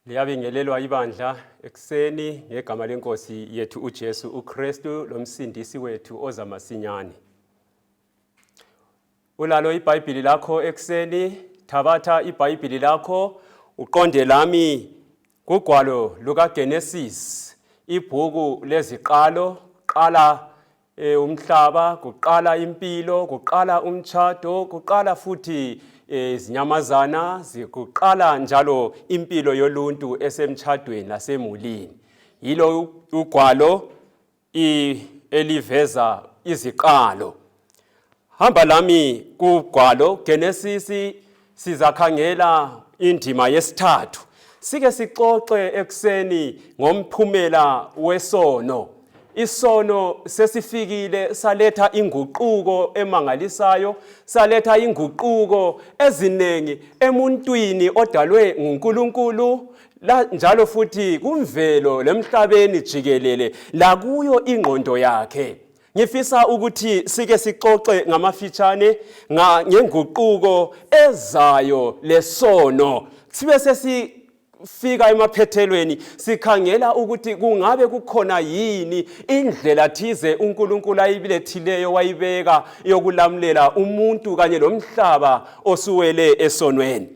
Liyabingelelwa ibandla ekuseni ngegama lenkosi yethu uJesu uKristu lomsindisi wethu oza masinyane. Ulalo iBhayibhili lakho ekuseni, thabatha iBhayibhili lakho uqonde lami kugwalo lukaGenesis, ibhuku leziqalo, qala umhlaba, kuqala impilo, kuqala umtshado, kuqala futhi izinyamazana, kuqala njalo impilo yoluntu esemtshadweni lasemulini. Yilo ugwalo eliveza iziqalo. Hamba lami kugwalo Genesis, sizakhangela indima yesithathu. Sike sixoxe ekuseni ngomphumela wesono. Isono sesifikile saletha inguquko emangalisayo, saletha inguquko eziningi emuntwini odalwe nguNkulunkulu, la njalo futhi kumvelo lemhlabeni jikelele lakuyo ingqondo yakhe. Ngifisa ukuthi sike sixoxe ngamafitshane ngenguquko ezayo lesono, sibe sesifika emaphethelweni sikhangela ukuthi kungabe kukhona yini indlela thize uNkulunkulu ayilethileyo wayibeka yokulamulela umuntu kanye lomhlaba osuwele esonweni.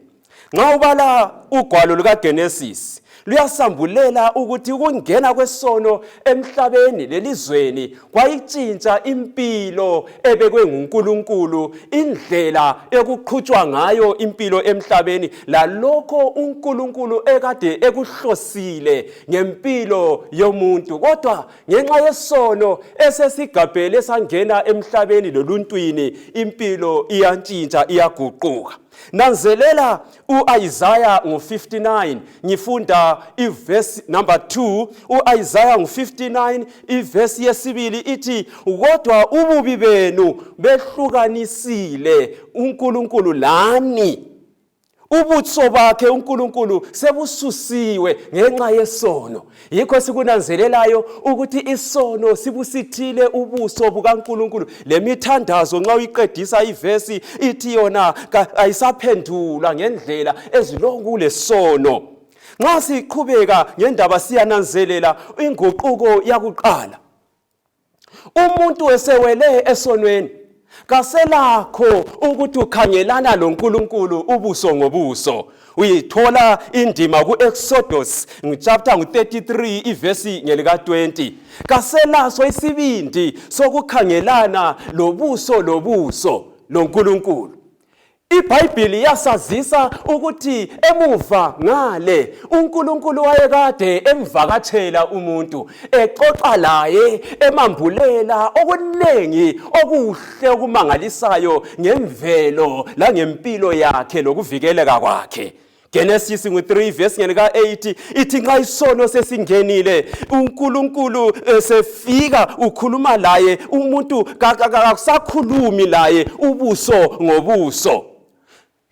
Nxa ubala ugwalo lukaGenesis luyasambulela ukuthi ukungena kwesono emhlabeni lelizweni kwayitshintsha impilo ebekwe nguNkulunkulu, indlela ekuqhutshwa ngayo impilo emhlabeni lalokho uNkulunkulu ekade ekuhlosile ngempilo yomuntu. Kodwa ngenxa yesono esesigabhele sangena emhlabeni loluntwini, impilo iyantshintsha, iyaguquka. Nanzelela uIsaya ngo-59, ngifunda ivesi number 2. UIsaya ngo-59 ivesi yesibili ithi, kodwa ububi benu behlukanisile uNkulunkulu lani, ubuso bakhe uNkulunkulu sebususiwe ngenxa yesono. Yikho sikunanzelelayo ukuthi isono sibusithile ubuso bukaNkulunkulu. Lemithandazo nxa uyiqedisa ivesi ithi yona ayisaphendulwa ngendlela ezilongu kulesono. Nxa siqhubeka ngendaba siyananzelela inguquko yakuqala. Umuntu esewele esonweni kaselakho ukuthi ukhangelana loNkulunkulu ubuso ngobuso. Uyithola indima ku-Exodus chapter 33 ivesi ngelika 20. Kaselaso isibindi sokukhangelana lobuso lobuso loNkulunkulu. IBhayibhili yasazisa ukuthi emuva ngale uNkulunkulu wayekade emvakatshela umuntu, exoxa laye, emambulela okuningi okuhle okumangalisayo ngemvelo langempilo yakhe lokuvikeleka kwakhe. Genesis ngu-3 verse ngelika-8 ithi nxa isono sesingenile uNkulunkulu esefika ukhuluma laye umuntu kakusakhulumi laye ubuso ngobuso.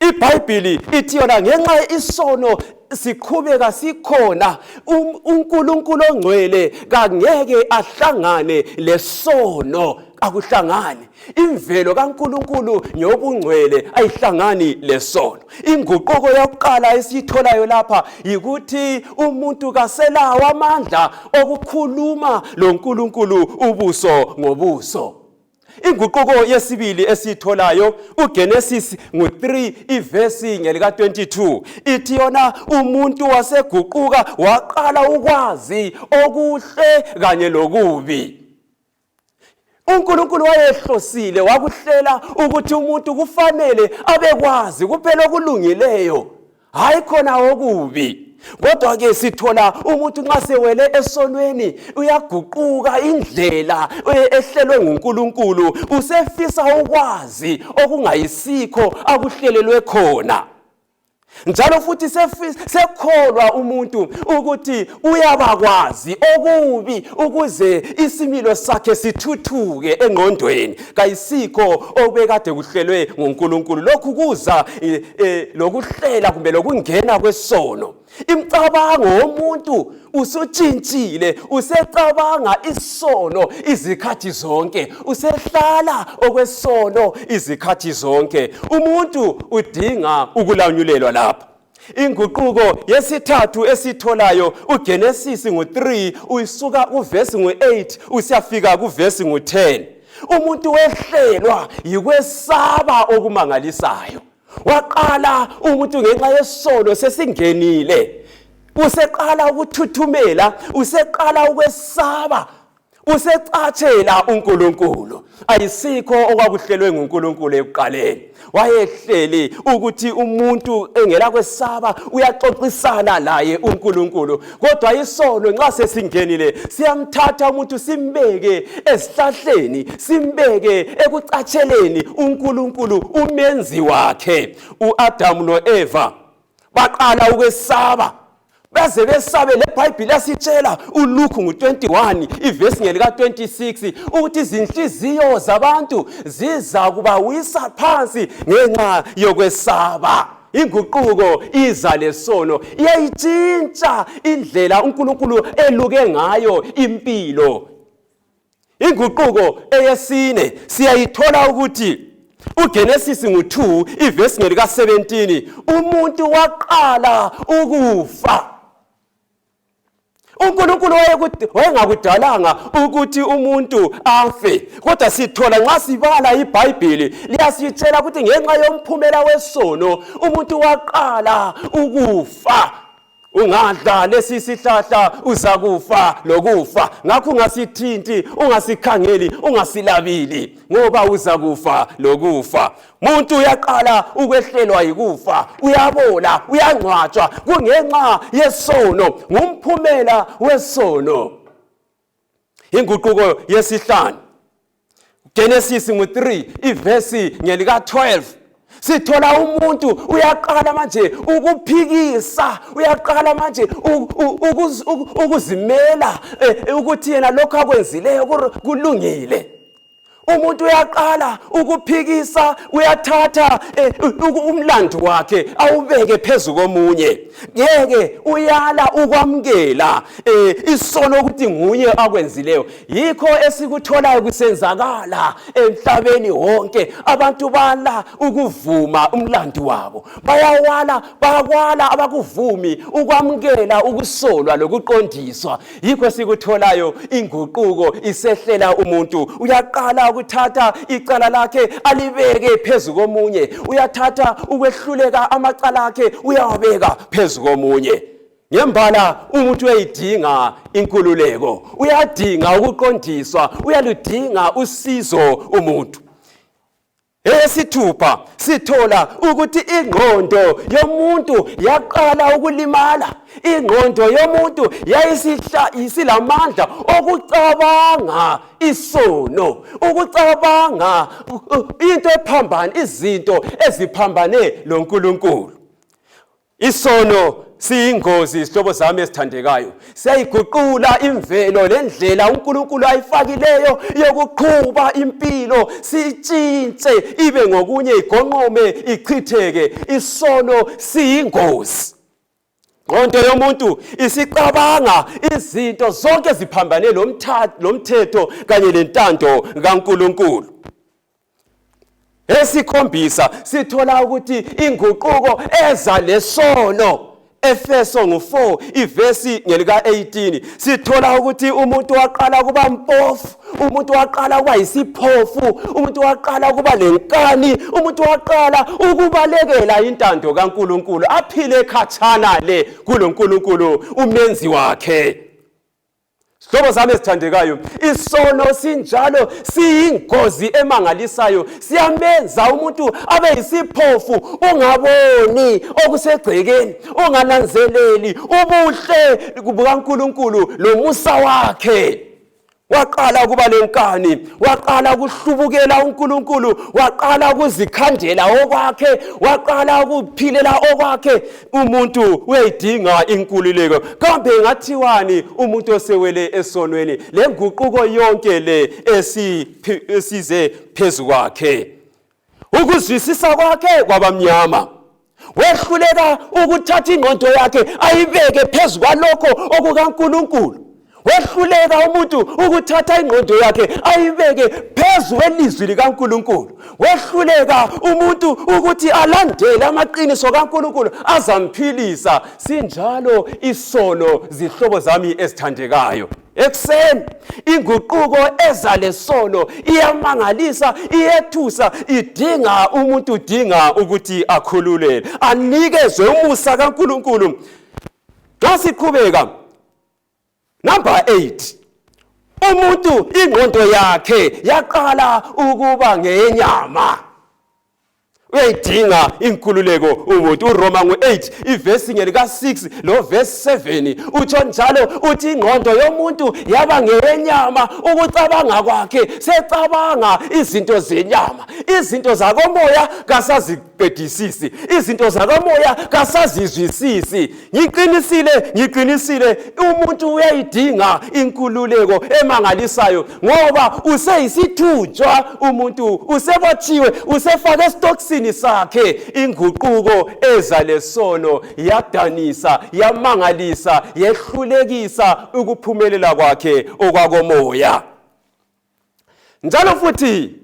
IBhayibhili ithi yona ngenxa isono siqhubeka sikhona, uNkulunkulu ongcwele kangeke ahlangane lesono, akuhlangani. Imvelo kaNkulunkulu ngeyobungcwele, ayihlangani lesono. Inguquko yokuqala esiyitholayo lapha yikuthi umuntu kaselawo amandla okukhuluma loNkulunkulu ubuso ngobuso. Inguquko yesibili esiyitholayo uGenesis ngu-3 ivesi ngelika-22 ithi yona umuntu waseguquka waqala ukwazi okuhle kanye lokubi. uNkulunkulu wayehlosile wakuhlela ukuthi umuntu kufanele abekwazi kuphela okulungileyo, hayi khona okubi. Kodwa ke sithola umuntu nxa sewele esonweni uyaguquka indlela ehlelwe nguNkulunkulu, usefisa ukwazi okungayisikho akuhlelelwe khona. Njalo futhi sekholwa umuntu ukuthi uyabakwazi okubi ukuze isimilo sakhe sithuthuke engqondweni, kayisikho obekade kuhlelwe nguNkulunkulu. Lokhu kuza lokuhlela kumbe lokungena kwesono. Imicabango womuntu usutshintshile, usecabanga isono izikhathi zonke, usehlala okwesono izikhathi zonke. Umuntu udinga ukulanyulelwa lapha. Inguquko yesithathu esitholayo uGenesis ngu-3 uyisuka kuvesi ngu-8 usiyafika kuvesi ngu-10. Umuntu wehlelwa yikwesaba okumangalisayo. Waqala umuntu ngenxa yesono sesingenile. Useqala ukuthuthumela, useqala ukwesaba, usecathela uNkulunkulu. Ayisikho okwakuhlelwe nguNkulunkulu ekuqaleni. Wayehleli ukuthi umuntu engela kwesaba uyaxoxisana laye uNkulunkulu, kodwa isono nxa sesingenile siyamthatha umuntu simbeke ezihlahleni, simbeke ekucatsheleni uNkulunkulu umenzi wakhe. UAdamu noEva baqala ukwesaba, baze besabe. LeBhayibhili yasitshela uLuke ngu-21 ivesi ngelika-26 ukuthi izinhliziyo zabantu ziza kubawisa phansi ngenxa yokwesaba. Inguquko iza lesono, iyayitshintsha indlela uNkulunkulu eluke ngayo impilo. Inguquko eyesine siyayithola ukuthi uGenesis ngu-2 ivesi ngelika-17 umuntu waqala ukufa. uNkulunkulu wayengakudalanga ukuthi umuntu afe, kodwa sithola nxa sibala iBhayibhili liyasitshela ukuthi ngenxa yomphumela wesono umuntu waqala ukufa. Ungadla lesi sihlahla uzakufa lokufa, ngakho ungasithinti, ungasikhangeli, ungasilabili, ngoba uzakufa lokufa. Muntu uyaqala ukwehlelwa yikufa, uyabola, uyangcwatshwa, kungenxa yesono, ngumphumela wesono. Inguquko yesihlanu, Genesis ngu-3 ivesi ngelika-12 sithola umuntu uyaqala manje ukuphikisa, uyaqala manje ukuzimela ukuthi yena lokho akwenzileyo kulungile. Umuntu uyaqala ukuphikisa, uyathatha umlando wakhe awubeke phezu komunye. Ngeke, uyala ukwamukela isono ukuthi nguye akwenzileyo. Yikho esikutholayo kusenzakala emhlabeni wonke. Abantu bala ukuvuma umlando wabo, bayawala, bakwala, abakuvumi ukwamukela ukusolwa lokuqondiswa. Yikho sikutholayo inguquko isehlela umuntu, uyaqala ukuthatha icala lakhe alibeke phezu komunye, uyathatha ukwehluleka amacala akhe uyawabeka phezu komunye. Ngembala umuntu uyayidinga inkululeko, uyadinga ukuqondiswa, uyaludinga usizo umuntu. Eyesithupha sithola ukuthi ingqondo yomuntu yaqala ukulimala. Ingqondo yomuntu yayisilamandla okucabanga isono, ukucabanga into ephambana, izinto eziphambane loNkulunkulu. Isono siyingozi, izihlobo zami ezithandekayo. Siyayiguqula imvelo lendlela uNkulunkulu ayifakileyo yokuqhuba impilo, siyitshintshe ibe ngokunye, igonqome, ichitheke. Isono siyingozi. Ngqondo yomuntu isicabanga izinto zonke ziphambane lomthetho kanye lentando kaNkulunkulu. Esikhombisa sithola ukuthi inguquko eza lesono. Efeso ngu-4 ivesi ngelika-18 sithola ukuthi umuntu waqala ukuba mpofu, umuntu waqala ukuba yisiphofu, umuntu waqala ukuba lenkani, umuntu waqala ukubalekela intando kaNkulunkulu, aphile khatshana le kuloNkulunkulu umenzi wakhe. Sihlobo sami esithandekayo, isono sinjalo, siyingozi emangalisayo, siyamenza umuntu abe yisiphofu, ungaboni okusegcekeni, ungananzeleli ubuhle bukaNkulunkulu lomusa wakhe. Waqala ukuba lenkani, waqala ukuhlubukela uNkulunkulu, waqala ukuzikhandela okwakhe, waqala ukuphilela okwakhe. Umuntu uyayidinga inkululeko. Kambe ngathiwani umuntu osewele esonweni, le nguquko yonke le esize phezu kwakhe? Ukuzwisisa kwakhe kwabamnyama, wehluleka ukuthatha ingqondo yakhe ayibeke phezu kwalokho okukaNkulunkulu. Wehluleka umuntu ukuthatha ingqondo yakhe ayibeke phezu kwelizwi likaNkulunkulu. Wehluleka umuntu ukuthi alandele amaqiniso kaNkulunkulu azamphilisa. Sinjalo isono zihlobo zami ezithandekayo. Ekuseni inguquko eza lesono iyamangalisa, iyethusa, idinga umuntu udinga ukuthi akhululele, anikezwe umusa kaNkulunkulu. Xa siqhubeka Number 8 umuntu ingqondo yakhe yaqala ukuba ngeyenyama. Uyayidinga inkululeko umuntu. uRoma ngu-8 ivesi ngelika-6 lo vesi 7 utsho njalo uthi ingqondo yomuntu yaba ngeyenyama, ukucabanga kwakhe secabanga izinto zenyama, izinto zakomoya kasaziqedisisi, izinto zakomoya kasazizwisisi. Ngiqinisile, ngiqinisile, umuntu uyayidinga inkululeko emangalisayo ngoba useyisithunjwa umuntu, usebotshiwe, usefake esitokisini sakhe. Inguquko eza lesono yadanisa, yamangalisa, yehlulekisa ukuphumelela kwakhe okwakomoya. Njalo futhi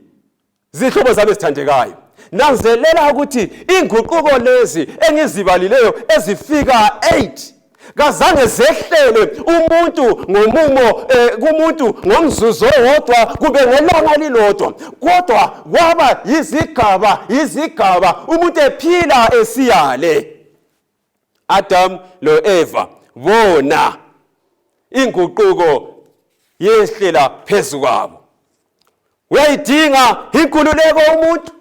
Zihlobo zami ezithandekayo, nanzelela ukuthi inguquko lezi engizibalileyo ezifika 8 kazange zehlele umuntu ngomumo eh, kumuntu ngomzuzu owodwa kumbe ngelanga lilodwa, kodwa kwaba yizigaba yizigaba umuntu ephila esiyale. Adam lo-Eva bona inguquko yehlela phezu kwabo. Uyayidinga inkululeko umuntu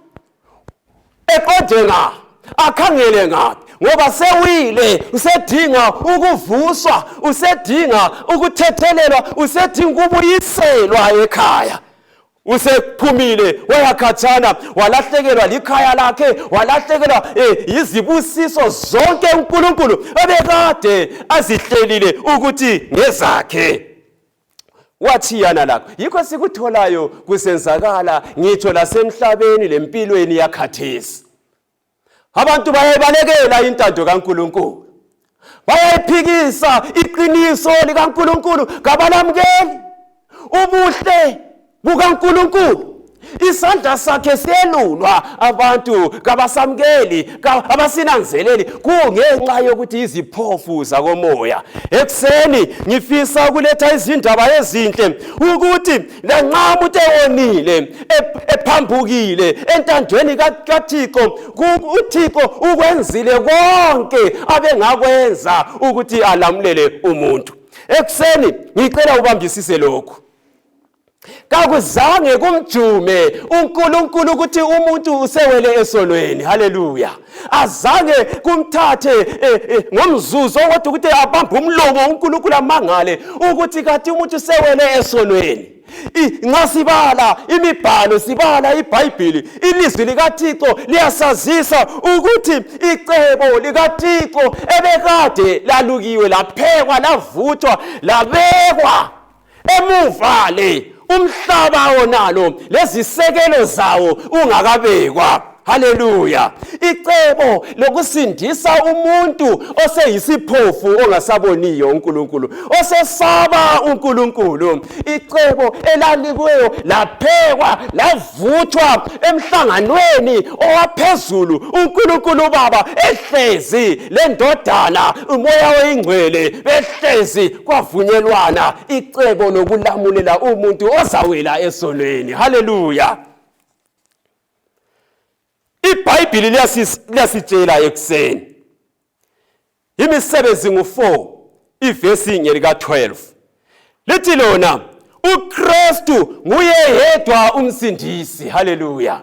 eqonde nga akhangele ngaphi ngoba sewile, usedinga ukuvuswa, usedinga ukuthethelelwa, usedinga ukubuyiselwa ekhaya. Usephumile wayakhatshana, walahlekelwa likhaya lakhe, walahlekelwa yizibusiso zonke uNkulunkulu ebekade azihlelile ukuthi ngezakhe. Wathiyana lakho. Yikho sikutholayo kusenzakala ngitsho lasemhlabeni lempilweni yakhathesi. Abantu bayayibalekela intando kaNkulunkulu, bayayiphikisa iqiniso likaNkulunkulu, kabalamukeli ubuhle bukaNkulunkulu. Isandla sakhe siyelulwa, abantu kabasamukeli, abasinanzeleli, kungenxa yokuthi iziphofu zakomoya. Ekuseni ngifisa ukuletha izindaba ezinhle ukuthi lanxa umuntu ewonile, ephambukile entandweni kaThixo, uThixo ukwenzile konke abengakwenza ukuthi alamulele umuntu. Ekuseni ngicela ubambisise lokhu. Kakuzange kumjume uNkulunkulu ukuthi umuntu usewele esonweni. Haleluya. Azange kumthathe ngomzuzu owodwa ukuthi abambe umlomo uNkulunkulu amangale ukuthi kathi umuntu usewele esonweni. Nxa sibala imibhalo, sibala iBhayibhili, ilizwi likaThixo liyasazisa ukuthi icebo likaThixo ebekade lalukiwe, laphekwa, lavuthwa, labekwa emuva le umhlaba wonalo lezisekelo zawo ungakabekwa. Haleluya! Icebo lokusindisa umuntu oseyisiphofu ongasaboniyo uNkulunkulu, osesaba uNkulunkulu, icebo elalikiweyo laphekwa lavuthwa emhlanganweni owaphezulu, uNkulunkulu uBaba ehlezi lendodana uMoya oyiNgcwele behlezi, kwavunyelwana icebo lokulamulela umuntu ozawela esonweni. Haleluya! IBhayibhili liyasitshela ekuseni imisebenzi ngu-4 ivesi ngelika-12 lithi lona uKristu nguye yedwa umsindisi. Haleluya!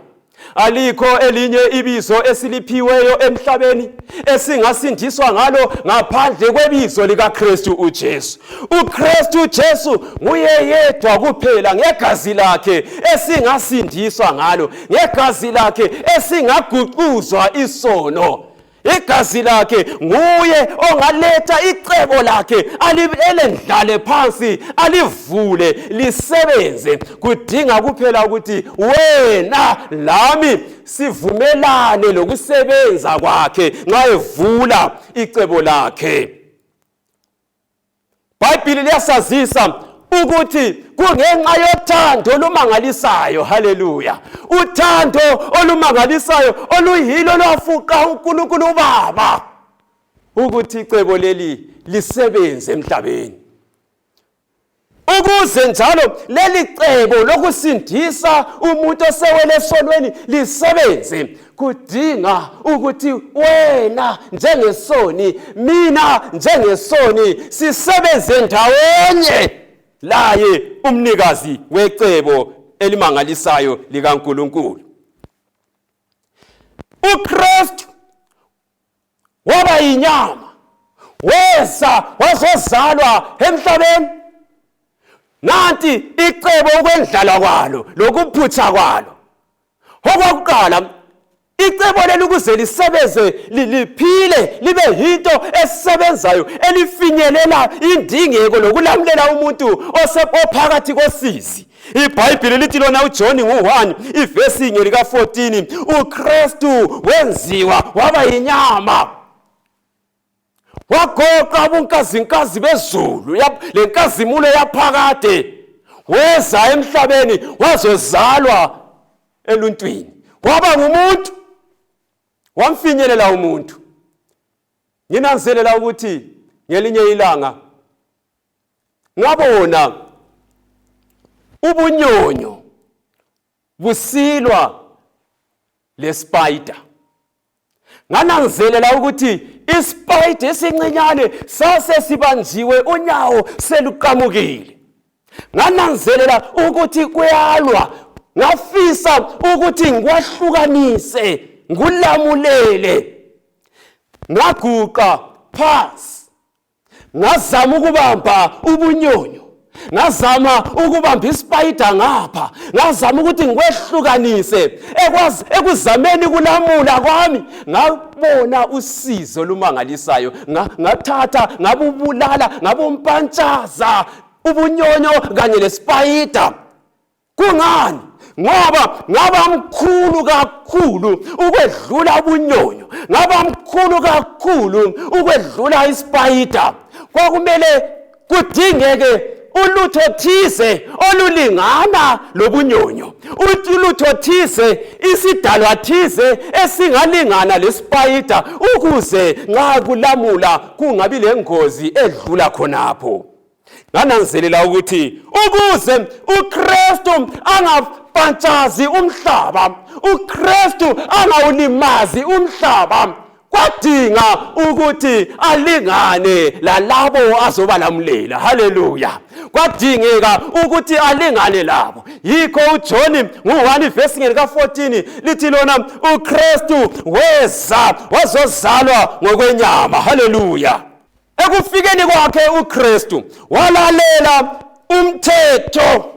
Alikho elinye ibizo esiliphiweyo emhlabeni esingasindiswa ngalo ngaphandle kwebizo likaKristu uJesu. UKristu Jesu nguye yedwa kuphela ngegazi lakhe esingasindiswa ngalo, ngegazi lakhe esingaguquzwa isono. Igazi lakhe nguye ongaletha icebo lakhe elendlale phansi alivule lisebenze. Kudinga kuphela ukuthi wena lami sivumelane lokusebenza kwakhe nxa evula icebo lakhe. Bhayibhili liyasazisa ukuthi kungenxa yothando olumangalisayo. Haleluya! Uthando olumangalisayo oluyilo lwafuqa uNkulunkulu uBaba ukuthi icebo leli lisebenze emhlabeni, ukuze njalo leli cebo lokusindisa umuntu osewele esonweni lisebenze. Kudinga ukuthi wena njengesoni, mina njengesoni, sisebenze ndawonye laye umnikazi wecebo elimangalisayo likaNkulunkulu. uKristu waba yinyama, weza wazozalwa emhlabeni. Nanti icebo ukwendlala kwalo lokuphutha kwalo. Okwakuqala, icebo leli ukuze lisebenze, liphile, libe yinto esebenzayo elifinyelela indingeko lokulamulela umuntu ophakathi kosizi. IBhayibhili lithi lona uJohn ngu-1 ivesi ngelika-14, uKristu wenziwa waba yinyama, wagoqa ubunkazinkazi bezulu lenkazimulo yaphakade, weza emhlabeni wazozalwa eluntwini, waba ngumuntu, wamfinyelela umuntu. Nginanzelela ukuthi ngelinye ilanga ngabona ubunyonyo busilwa lespider. Ngananzelela ukuthi ispider esincinyane sase sibanjiwe unyawo seluqamukile. Ngananzelela ukuthi kuyalwa, ngafisa ukuthi ngikwahlukanise, ngulamulele. Ngaguqa phansi, ngazama ukubamba ubunyonyo, ngazama ukubamba isipayida ngapha, ngazama ukuthi ngikwehlukanise. Ekuzameni kulamula kwami ngabona usizo olumangalisayo. Ngathatha ngabubulala, ngabumpantshaza ubunyonyo kanye lesipayida. Kungani? Ngoba ngaba mkhulu kakhulu ukwedlula ubunyonyo, ngaba mkhulu kakhulu ukwedlula isipayida. Kwakumele kudingeke ulutho thize olulingana lobunyonyo, ulutho thize, isidalwa thize esingalingana lesipayida, ukuze nxa kulamula kungabi lengozi edlula khonapho. Ngananzelela ukuthi ukuze uKristu angapantshazi umhlaba, uKristu angawulimazi umhlaba, kwadinga ukuthi alingane lalabo azobalamulela. Haleluya! Kwadingeka ukuthi alingane labo. Yikho uJohn ngu-1 verse ngelika-14 lithi lona uKristu weza wazozalwa ngokwenyama. Haleluya! Ekufikeni kwakhe uKristu walalela umthetho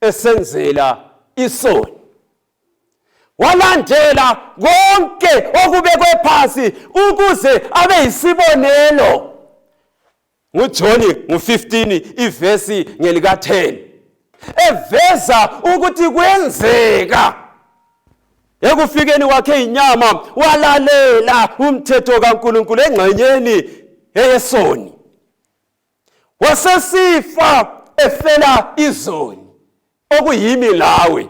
esenzela isoni, walandela konke okubekwe phansi ukuze abe yisibonelo. NguJohn ngu-15 ivesi ngelika-10 eveza ukuthi kwenzeka ekufikeni kwakhe inyama walalela umthetho kaNkulunkulu engxenyeni eyesoni, wasesifa efela izoni okuyimi lawe.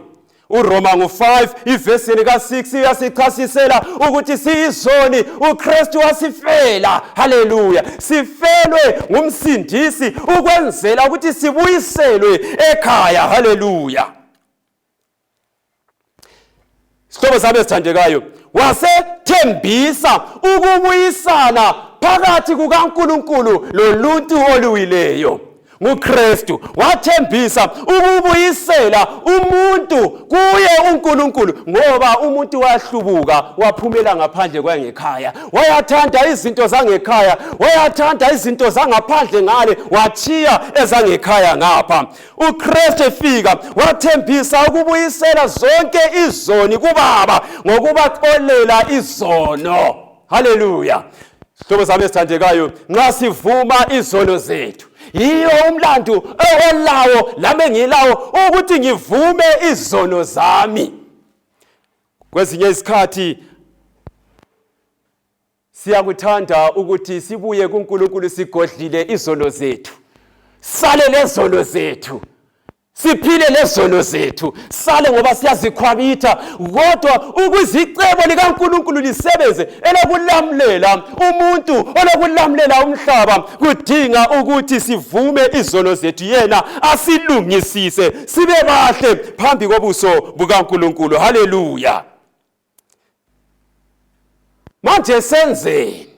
uRoma ngu-5 ivesi lika-6 uyasichasisela ukuthi siyizoni, uKristu wasifela. Haleluya! Sifelwe ngumsindisi ukwenzela ukuthi sibuyiselwe ekhaya. Haleluya! Sihlobo sami esithandekayo, wasethembisa ukubuyisana phakathi kukaNkulunkulu loluntu oluwileyo. NguKristu wathembisa ukubuyisela umuntu kuye uNkulunkulu, ngoba umuntu wahlubuka waphumela ngaphandle kwangekhaya, wayathanda izinto zangekhaya, wayathanda izinto zangaphandle ngale, wathiya ezangekhaya ngapha. uKristu efika wathembisa ukubuyisela zonke izoni kuBaba ngokubaxolela izono. Haleluya! Sihlobo sami esithandekayo, nxa sivuma izono zethu, yiyo umlandu owelawo lami engilawo ukuthi ngivume izono zami. Kwezinye izikhathi Siyakuthanda ukuthi sibuye kuNkulunkulu sigodlile izono zethu. Sale lezono zethu. Siphile lezono zethu. Sale ngoba siyazikhwabitha, kodwa ukuze icebo likaNkulunkulu lisebenze elokulamlela umuntu, olokulamlela umhlaba, kudinga ukuthi sivume izono zethu, yena asilungisise sibe bahle phambi kobuso bukaNkulunkulu. Haleluya. Manje senzeni?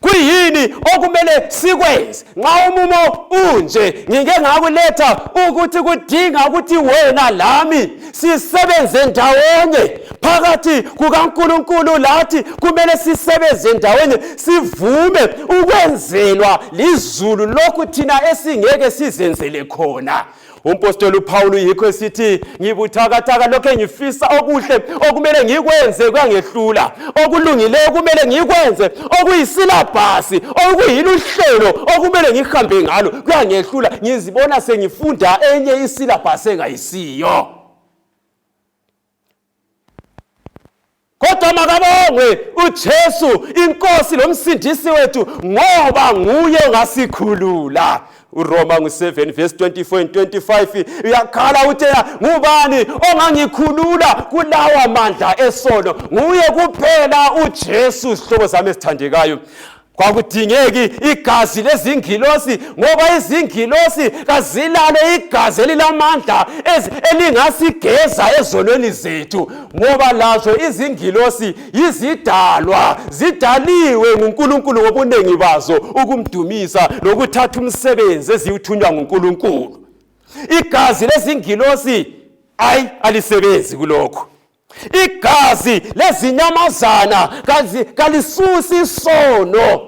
Kuyini okumele sikwenze nxa umumo unje? Ngike ngakuletha ukuthi kudinga ukuthi wena lami sisebenze ndawonye phakathi kukaNkulunkulu lathi, kumele sisebenze ndawonye, sivume ukwenzelwa lizulu lokhu thina esingeke sizenzele khona. Umpostoli uPaul yikho esithi ngibuthakathaka, lokho engifisa okuhle okumele ngikwenze kuyangehlula, okulungileyo kumele ngikwenze, okuyisilabhasi okuyiluhlelo okumele ngihambe ngalo kuyangehlula, ngizibona sengifunda enye isilabhasi engayisiyo. Kodwa makabongwe uJesu inkosi lomsindisi wethu, ngoba nguye ongasikhulula. uRoma ngu-7 verse 24 and 25 uyakhala uthe, ngubani ongangikhulula kulawa mandla esono? Nguye kuphela uJesu. Sihlobo sami esithandekayo, kwakudingeki igazi lezingilosi, ngoba izingilosi kazilalo igazi elilamandla elingasigeza ezonweni zethu, ngoba lazo izingilosi yizidalwa, zidaliwe nguNkulunkulu ngobuningi bazo ukumdumisa nokuthatha umsebenzi eziwuthunywa nguNkulunkulu. Igazi lezingilosi ayi alisebenzi kulokho. Igazi lezinyamazana kalisusi isono.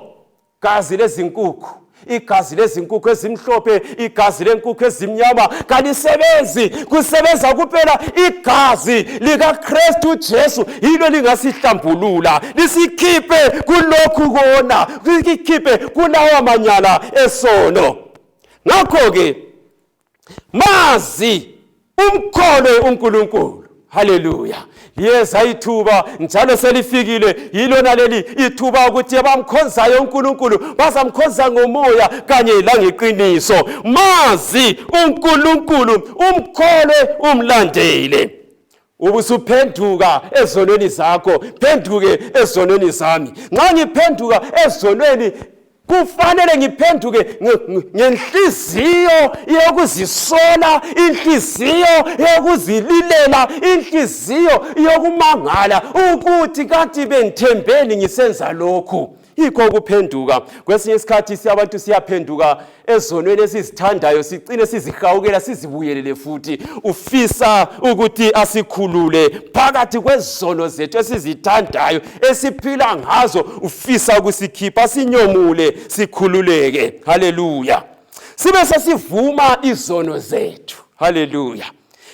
Gazi lezinkukhu, igazi lezinkukhu ezimhlophe, igazi lenkukhu ezimnyama kalisebenzi. Kusebenza kuphela igazi likaKristu Jesu, yilo lingasihlambulula lisikhiphe kulokhu kona, lisikhiphe kulawa manyala esono. Ngakho-ke mazi umkholwe uNkulunkulu. Haleluya. Liyeza ithuba njalo selifikile, yilona leli ithuba ukuthi abamkhonzayo uNkulunkulu bazamkhonza ngomoya kanye langeqiniso. Mazi uNkulunkulu, umkholwe, umlandele. Ubusuphenduka ezonweni zakho, phenduke ezonweni zami. Nxa ngiphenduka ezonweni, kufanele ngiphenduke ngenhliziyo yokuzisola, inhliziyo yokuzililela, inhliziyo yokumangala ukuthi kanti bengithembeni ngisenza lokhu. Yikho ukuphenduka. Kwesinye isikhathi siyabantu siyaphenduka ezonweni esizithandayo, sicine sizihawukela, sizibuyelele futhi. Ufisa ukuthi asikhulule phakathi kwezono zethu esizithandayo, esiphila ngazo. Ufisa ukusikhipha, sinyomule, sikhululeke. Haleluya. Sibe sesivuma izono zethu. Haleluya.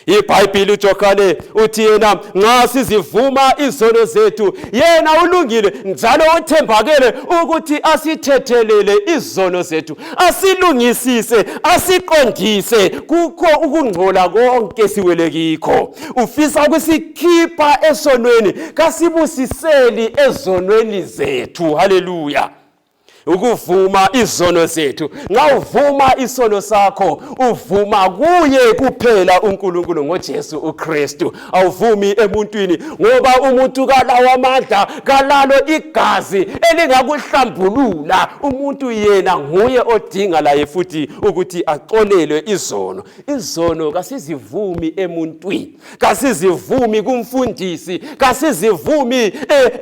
IBhayibhili uJohane uthi yena nxa sizivuma izono zethu, yena ulungile njalo uthembakele ukuthi asithethelele izono zethu, asilungisise, asiqondise kukho ukungcola konke siwele kikho. Ufisa ukusikhipha esonweni, kasibusiseli ezonweni zethu. Haleluya. Ukuvuma izono zethu. Nxa uvuma isono sakho, uvuma kuye kuphela uNkulunkulu ngoJesu uKristu. Awuvumi emuntwini, ngoba umuntu kalawo amandla, kalalo igazi elingakuhlambulula. Umuntu yena nguye odinga laye futhi ukuthi axolelwe izono. Izono kasizivumi emuntwini, kasizivumi kumfundisi, kasizivumi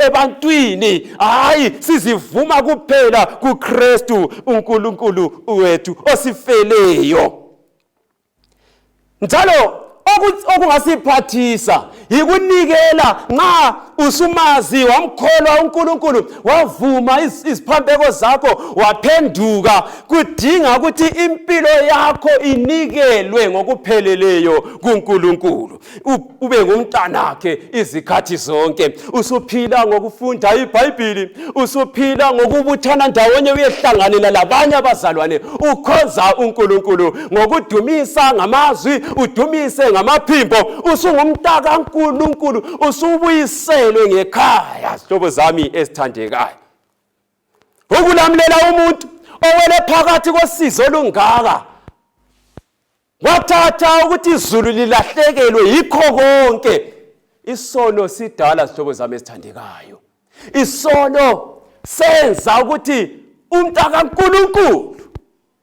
ebantwini. Hayi, sizivuma kuphela kuKristu uNkulunkulu wethu osifeleyo. Njalo okungasiphathisa yikunikela. Nxa usumazi, wamkholwa uNkulunkulu, wavuma iziphambeko zakho, waphenduka, kudinga ukuthi impilo yakho inikelwe ngokupheleleyo kuNkulunkulu, ube ngumntanakhe izikhathi zonke. Usuphila ngokufunda iBhayibhili, usuphila ngokubuthana ndawonye uyehlanganela labanye abazalwane, ukhonza uNkulunkulu ngokudumisa ngamazwi, udumise ngamaphimbo. Usungumntaka kaNkulunkulu, usubuyiselwe. Kubuyiselwe ngekhaya, zihlobo zami ezithandekayo. Ukulamulela umuntu owele phakathi kosizi olungaka kwathatha ukuthi izulu lilahlekelwe yikho konke. Isono sidala, zihlobo zami ezithandekayo. Isono senza ukuthi umntakaNkulunkulu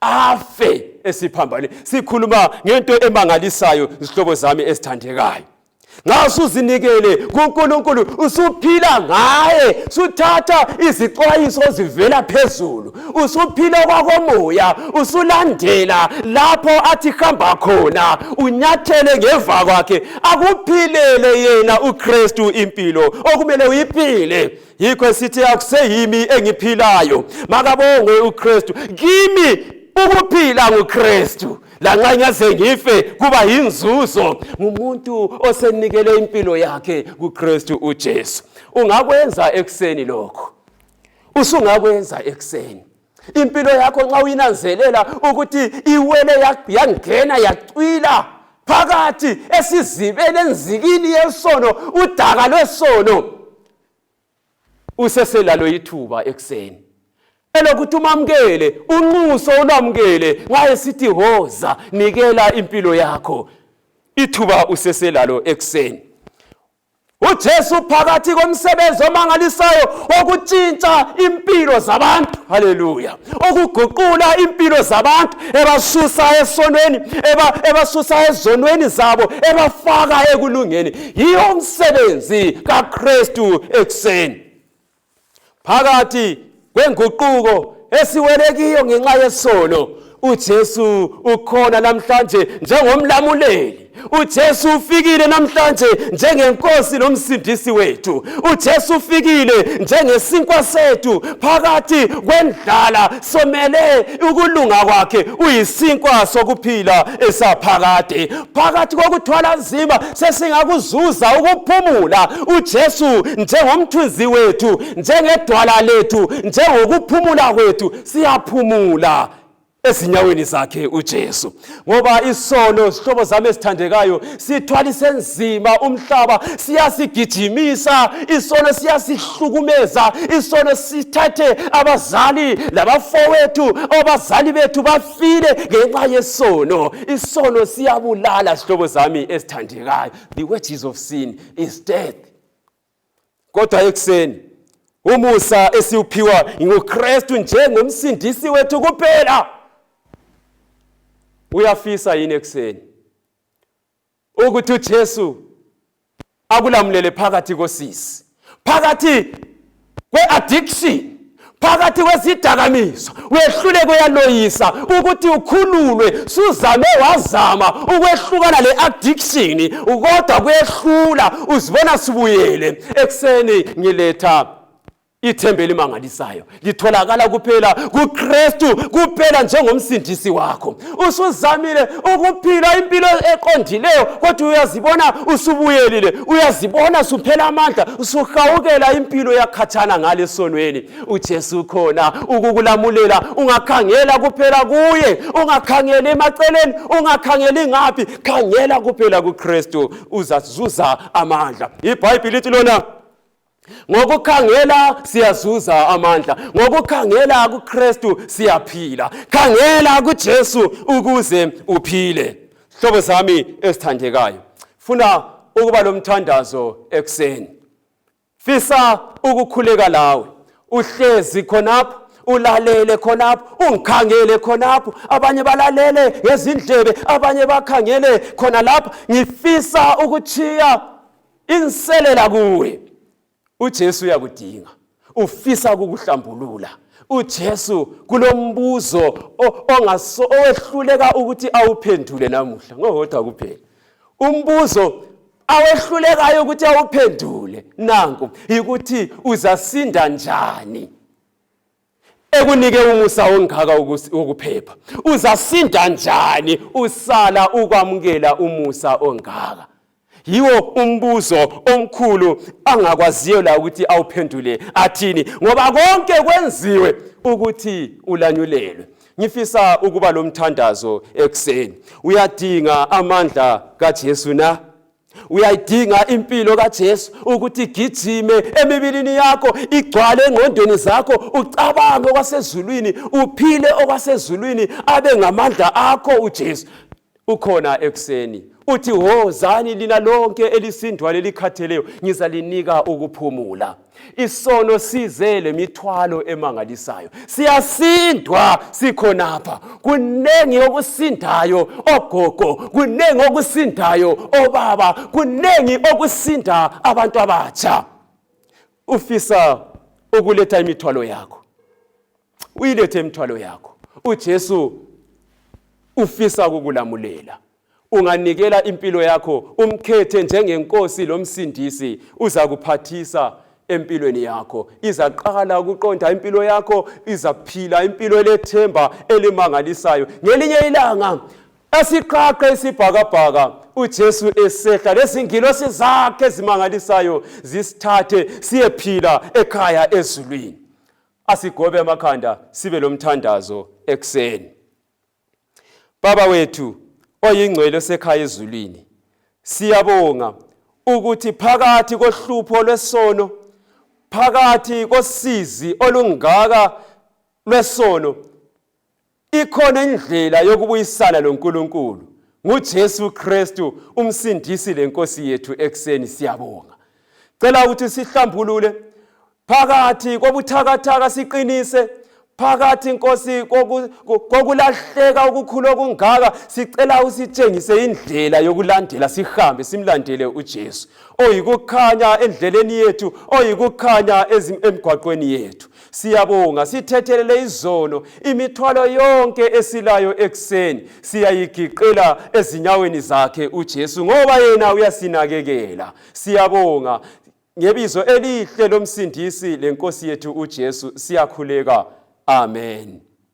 afe esiphambane. Sikhuluma ngento emangalisayo, zihlobo zami ezithandekayo. Nxa usuzinikele kuNkulunkulu, usuphila ngaye, suthatha izixwayiso ezivela phezulu, usuphila kwakomoya, usulandela lapho athi hamba khona, unyathele ngeva kwakhe, akuphilele yena uKristu impilo okumele uyiphile. Yikho esithi akuseyimi engiphilayo, makabongwe uKristu kimi, ukuphila nguKristu. Lanxa ngiyaze ngife kuba yinzuzo. Ngumuntu osenikele impilo yakhe kuKristu uJesu. Ungakwenza ekuseni lokho, usungakwenza ekuseni. Impilo yakho nxa uyinanzelela ukuthi iwele yangena yacwila phakathi esizibeni, enzikini yesono, udaka lwesono, useselalo ithuba ekuseni elokuthi umamukele, unxuso ulwamukele nxa esithi hoza, nikela impilo yakho. Ithuba useselalo ekuseni. UJesu phakathi komsebenzi omangalisayo wokutshintsha impilo zabantu, haleluya, ukuguqula impilo zabantu, ebasusa esonweni, ebasusa ezonweni zabo, ebafaka ekulungeni. Yiyo umsebenzi kaKristu ekuseni. Phakathi kwenguquko esiwele kiyo ngenxa yesono, uJesu ukhona namhlanje njengomlamuleli. uJesu ufikile namhlanje njengenkosi nomsindisi wethu. uJesu ufikile njengesinkwa sethu phakathi kwendlala, somele ukulunga kwakhe, uyisinkwa sokuphila esaphakade. Phakathi kokuthwala nzima sesingakuzuza ukuphumula. uJesu njengomthunzi wethu, njengedwala lethu, njengokuphumula kwethu, siyaphumula ezinyaweni zakhe uJesu. Ngoba isono, zihlobo zami ezithandekayo, sithwalise nzima umhlaba, siyasigijimisa isono, siyasihlukumeza isono, sithathe abazali labafowethu, abazali bethu bafile ngenxa yesono. Isono siyabulala, zihlobo zami ezithandekayo. The wages of sin is death. Kodwa ekuseni umusa esiwuphiwa nguKristu njengomsindisi wethu kuphela. Uyafisa yini ekuseni ukuthi uJesu akulamulele phakathi kosisi, phakathi kwe-addiction, phakathi kwezidakamizwa, wehluleke uyaloyisa ukuthi ukhululwe? Suzame wazama ukwehlukana le-addiction kodwa kuyehlula, uzibona sibuyele. Ekuseni ngiletha ithemba elimangalisayo, litholakala kuphela kuKristu kuphela njengomsindisi wakho. Usuzamile ukuphila impilo eqondileyo kodwa uyazibona usubuyelile, uyazibona suphela amandla, usuhawukela impilo yakhatshana ngale sonweni. uJesu khona ukukulamulela. Ungakhangela kuphela kuye, ungakhangeli emaceleni, ungakhangeli ngaphi, khangela kuphela kuKristu, uzazuza amandla. IBhayibhili lithi lona ngokukhangela siyazuza amandla, ngokukhangela kuKristu siyaphila. Khangela kuJesu ukuze uphile. Hlobo zami ezithandekayo, funa ukuba lomthandazo ekuseni, fisa ukukhuleka lawe uhlezi khonapho, ulalele khonapho, ungikhangele khonapho. Abanye balalele ngezindlebe, abanye bakhangele khona lapho. Ngifisa ukuchiya inselela kuwe. uJesu uyakudinga, ufisa ukukuhlambulula. uJesu kulombuzo ongaso owehluleka ukuthi awuphendule namuhla, ngowodwa kuphela umbuzo awehlulekayo ukuthi awuphendule, nanku ukuthi uzasinda njani ekunike umusa ongaka wokuphepha? Uzasinda njani usala ukwamukela umusa ongaka? Yiwo umbuzo omkhulu angakwaziyo la ukuthi awuphendule athini, ngoba konke kwenziwe ukuthi ulanyulelwe. Ngifisa ukuba lomthandazo ekuseni. Uyadinga amandla kaJesu na? Uyayidinga impilo kaJesu ukuthi igijime emibilini yakho, igcwale engqondweni zakho, ucabange okwasezulwini, uphile okwasezulwini, abe ngamandla akho uJesu. Ukhona ekuseni uthi wozani lina lonke elisindwa lelikhatheleyo, ngizalinika ukuphumula. Isono size lemithwalo emangalisayo, siyasindwa sikhonapha. Kunengi okusindayo ogogo, kunengi okusindayo obaba, kunengi okusinda abantu abatsha. Ufisa ukuletha imithwalo yakho, uyilethe imithwalo yakho. uJesu ufisa ukukulamulela. Unganikela impilo yakho umkhethe njengenkosi lomsindisi, uzakuphathisa empilweni yakho. Izaqala ukuqonda impilo yakho, izaphila impilo elethemba elimangalisayo. Ngelinye ilanga esiqaqe isibhakabhaka uJesu esehla lezingilosi zakhe ezimangalisayo zisithathe siyephila ekhaya ezulwini. Asigobe amakhanda sibe lomthandazo ekuseni. Baba wethu oyingcwele osekhaya ezulwini, siyabonga ukuthi phakathi kohlupho lwesono, phakathi kosizi olungaka lwesono, ikhona indlela yokubuyisana loNkulunkulu nguJesu Kristu umsindisi lenkosi yethu ekuseni. Siyabonga. Cela ukuthi sihlambulule phakathi kobuthakathaka, siqinise phakathi Nkosi kokulahleka okukhulu okungaka. Sicela usitshengise indlela yokulandela, sihambe simlandele uJesu oyikukhanya endleleni yethu, oyikukhanya emgwaqweni yethu. Siyabonga, sithethelele izono, imithwalo yonke esilayo ekuseni siyayigiqela ezinyaweni zakhe uJesu, ngoba yena uyasinakekela. Siyabonga ngebizo elihle lomsindisi lenkosi yethu uJesu siyakhuleka. Amen.